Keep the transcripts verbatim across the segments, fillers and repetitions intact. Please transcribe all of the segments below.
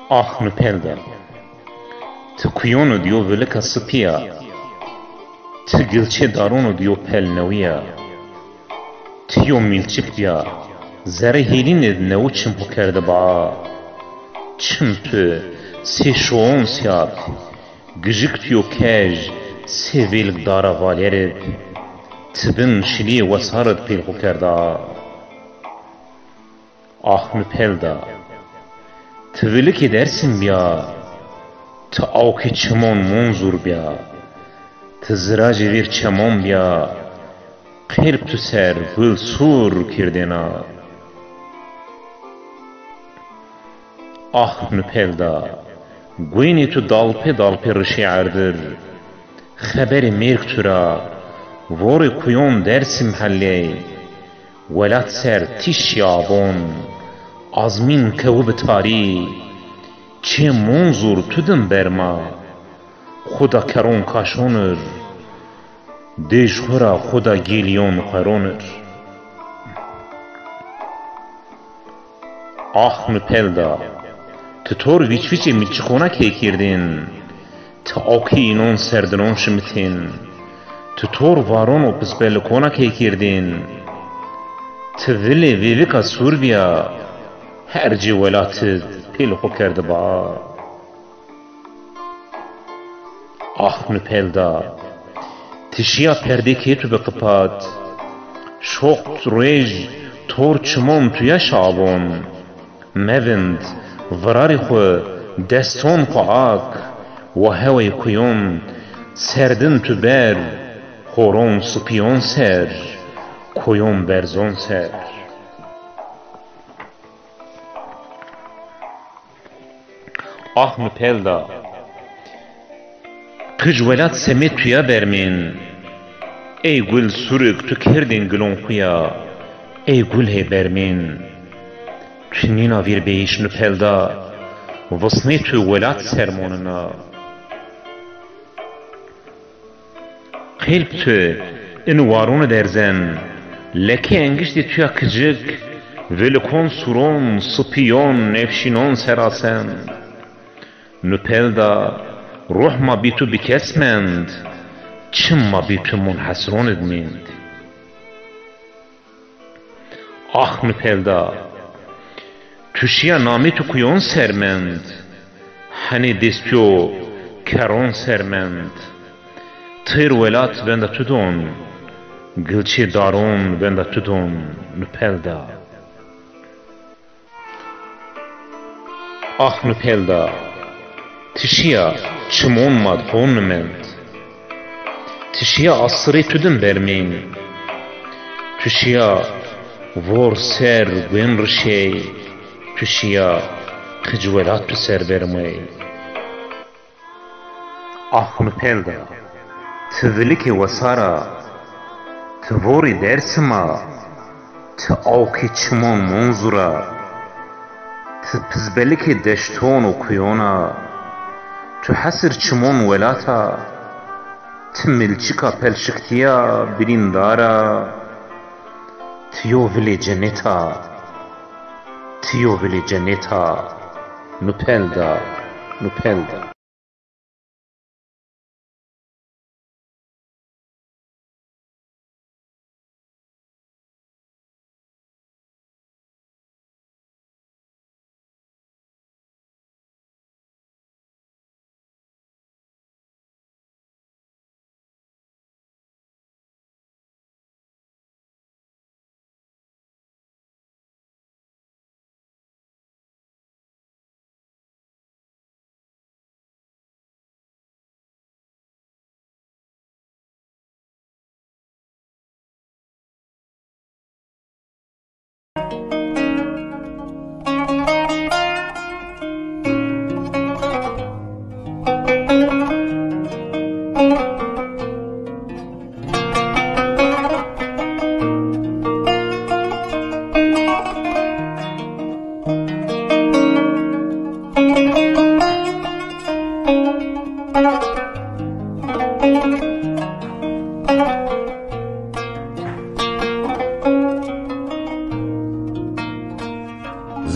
Ax Nupelda, ti kuyon id yo vilika sipî ya, ti gilçê daron id yo pel newî ya, ti yo mîlçik bîya, zerrê hêlîn id newi çim xo kerdiba. Çim tu sê şoon sîyad, gijik tu yo kej sê vêlg dara valer id, ti bin şilîyê wesar id pêl xo kerda. Ax Nupelda, ti vilikê Dersim bîya, ti awkê çimon Munzur bîya, ti ziracê vîr çemon bîya, qelb tu ser gul sûr kerdêna. Ax Nupelda, guynê tu dalpê dalpê rişê erdir, xeberê mêrg tu ra, vorê kuyon Dersim helley. Welat ser tîş şî abon, azmîn kewi bi tarî, çê Munzur tu din berma, xwu da keron kaşon ir, dêj xwu ra xwu da gêlîyon xweron ir. Ax Nupelda, ti tor vîçvîçê mîlçikona key kerdên, ti awkê înon serdinon şimitên, ti tor varon û pisbelikona key kerdên, ti vilê vêvika sûr bîya, her cê welat id pêl xwu kerdiba. Ax Nupelda, ti şîya perdê kê tu bi qipat, şoxt ruej tor çimon tu ya şabon. Mevind, virarê xwu, deston xwu ak, wa hewey kuyon, serdin tu ber, horon sipîyon ser, kuyon berzon ser. Ax Nupelda, qij welat semê tu ya bermên. Ey gul sûr ig tu kerdên gilon xwu ya, ey gul hey bermên. Tu nîna vîr bêyîş Nupelda, visnê tu welat ser monina. Qelb tu in waron id erzen, lekê engiştê tu ya kicik, vilikon sûron, sipîyon, nefşînon ser asen. Nupelda, ruh ma bî tu bikes mend, çim ma bî tu munhesron id mînd. Ax Nupelda, tu şîya namê tu kuyon ser mend, henê dêstîyo keron ser mend. Teyr welat venda tu don, gilçê daron venda tu don, Nupelda. Ax Nupelda, ti şîya çimon ma d hon nimend. Ti şîya asirê tu din bermên. Tu şîya vor ser guên rişey. Tu şîya qic welat tu ser bermey. Ax Nupelda, ti vilikê wesar a, ti vorê Dersim a, ti awkê çimon Munzur a, ti pizbelikê deşton û kuyon a, tu hesir çimon welat a, ti milçika pelşiktî ya birîndar a, ti yo vilê cenet a, ti yo vilê cenet a, Nupelda, Nupelda.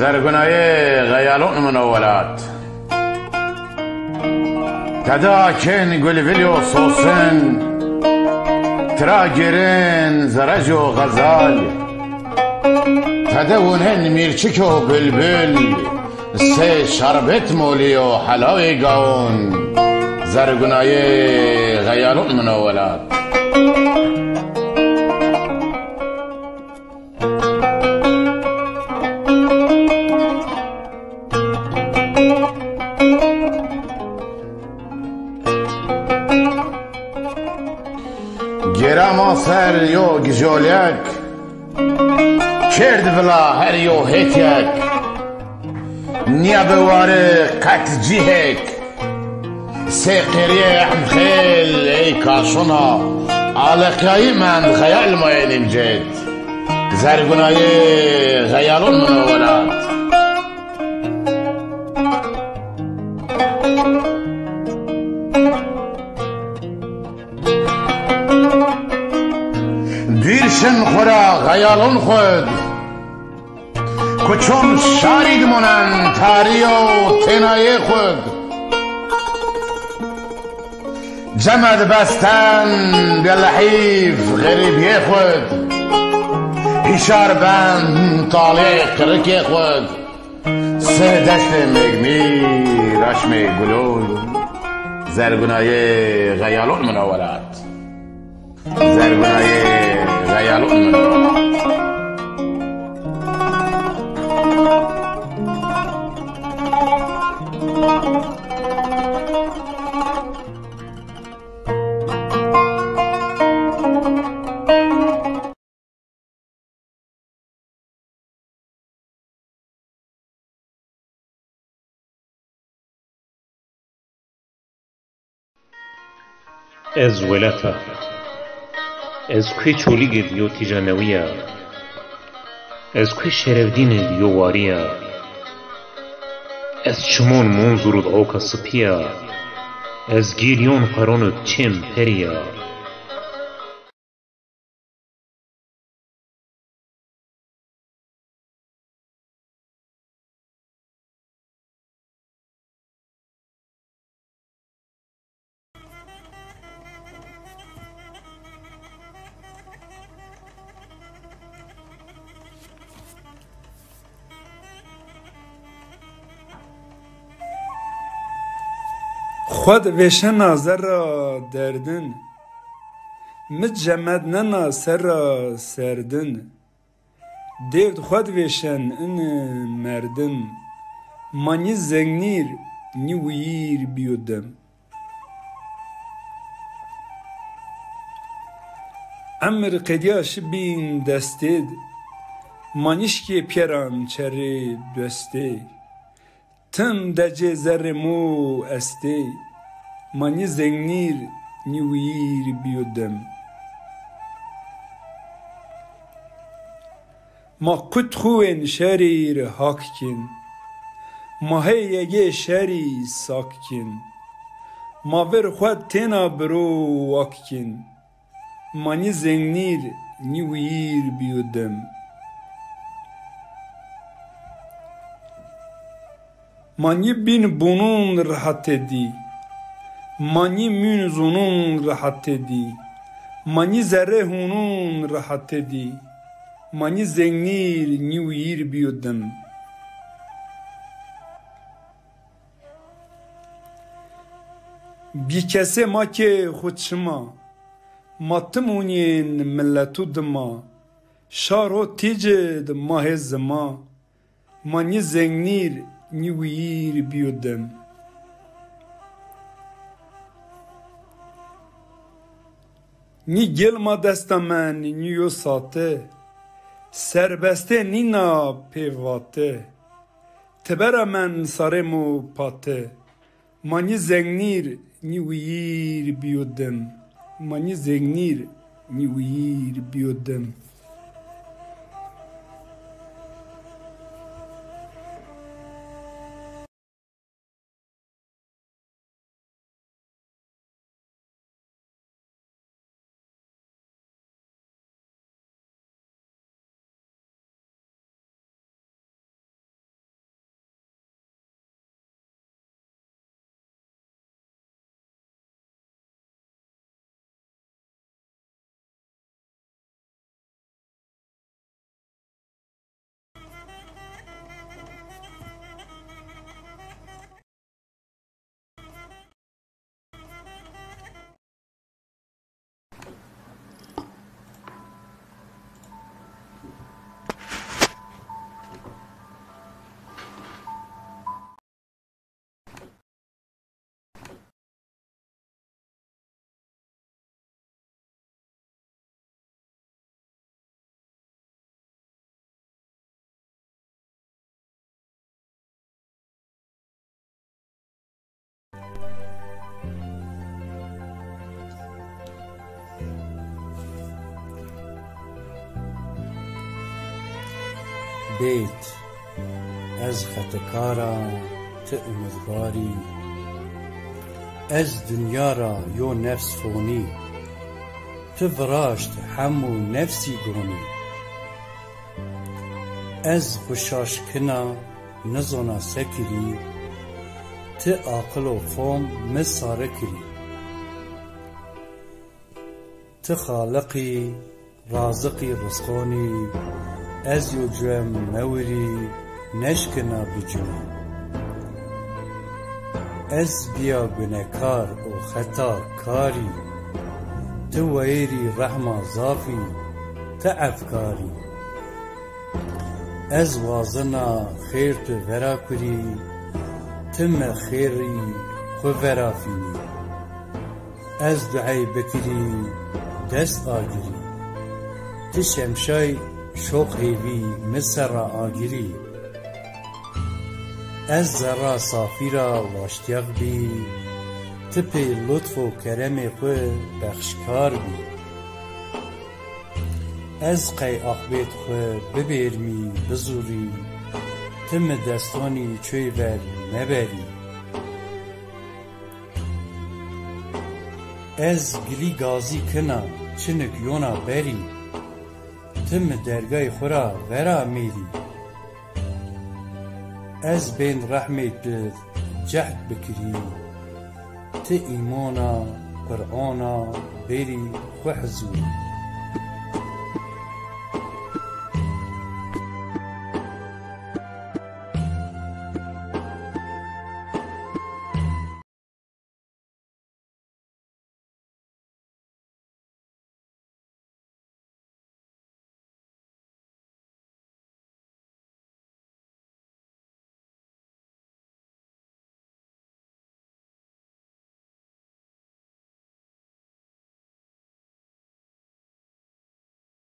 Zergunayê xeyalon min o welat. Tede aken gulvil û sosin, tira gêrin zerec û xezal. Tede wunen mîrçik û bulbul, sê şerbet molî û helawê gawun. Zergunayê xeyalon min o welat. Gêra ma ser yo gijolek, kerd vila her yo hêtyek. Nîya bi ware qet cîhek. Sê qêrîyê Ehmxêl ey kaşona, aleqîyayî mend xeyal ma ê nîmcêt. Zergunayê xeyalon min o welat. Dûr şin xwu ra xeyalon xwu d. Kuçon şarî dimonen tarî yo tênayê xwu d. Cemed besten bi lehîf xerîbîyê xwu d. Hîşar ben talê qirikê xwu d. Sê destê mêgmî raşmê gulon. Zergunayê xeyalon min o welat. Zergunayê xeyalon min o. Ez welat a. Ez kuê Çolîg id yo tîja newî ya. Ez kuê Şerevdîn id yo warî ya. Ez çimon Munzur id oka sipî ya. Ez gêrîyon qeron id çêm perî ya. Xwu d vêşena zerra derdin, mi cemednena serra serdin. Dêrd xwu d vêşen in merdim, ma nî zengnîr nî wîyîr bîyo dem. Emir qedîya şi bîn destêd, ma nîşkê pîyeran çerê dostê. Tim decê zerrê mo estê, ma nî zengnîr nî wîyîr bîyo dem. Ma qut xuwên şerîr hak kên, ma hey yegê şerî sak kên. Ma vir xwu têna biro wak kên, ma nî zengnîr nî wîyîr bîyo dem. Ma nî bîn bûnûn rehetê dî. Ma nî mûn zûnûn rehetê dî. Ma nî zerrê hûnûn rehetê dî. Ma nî zengnîr nî wîyîr bîyo dim. Bîkesê ma kê xwu çima. Ma tim hûnîn miletû dima. Şar ho tîcid ma hê zima. Ma nî zengnîr, nî wîyîr bîyo dem. Nî gêl ma desta men, nî yo sate. Serbestê nîna pê vate. Tibera men sarê mo pate. Ma nî zengnîr, nî wîyîr bîyo dem. Ma nî zengnîr, nî wîyîr bîyo dem. Bêt. Ez xetekar a, ti umidbar î. Ez dinya ra yo nefs fonî. Ti viraşt hemû nefsî gonî. Ez xwu şaş kina, nizona se kirî. Ti aqil û fom mi sare kirî. Ti Xaliq î, Raziqî rizqon î, ez yo cuem mewirî, neşkina bicunî. Ez bîya gunekar û xeta karî, ti wayîrî rehma zaf î, ti efkar î. Ez wazena xêr tu vera kurî, ti mi xêrî xwu vera fînî. Ez duey bikirî, dest agirî. Ti şemşay şoq hêvî mi serra agirî. Ez zerra safî ra waştyax bî, ti pê lutf û keremê xwu bexşkar bî. Ez qey aqbêt xwu bibêrmî, bizûrî, ti mi destonî çuy ver meberî. Ez gilî gazî kina, çinik yona berî, ti mi dergay xwu ra vera mêrî. Ez bên rehmê tu cehd bikirî, ti îmona, Qur'ona bêrî xwu hizûrî.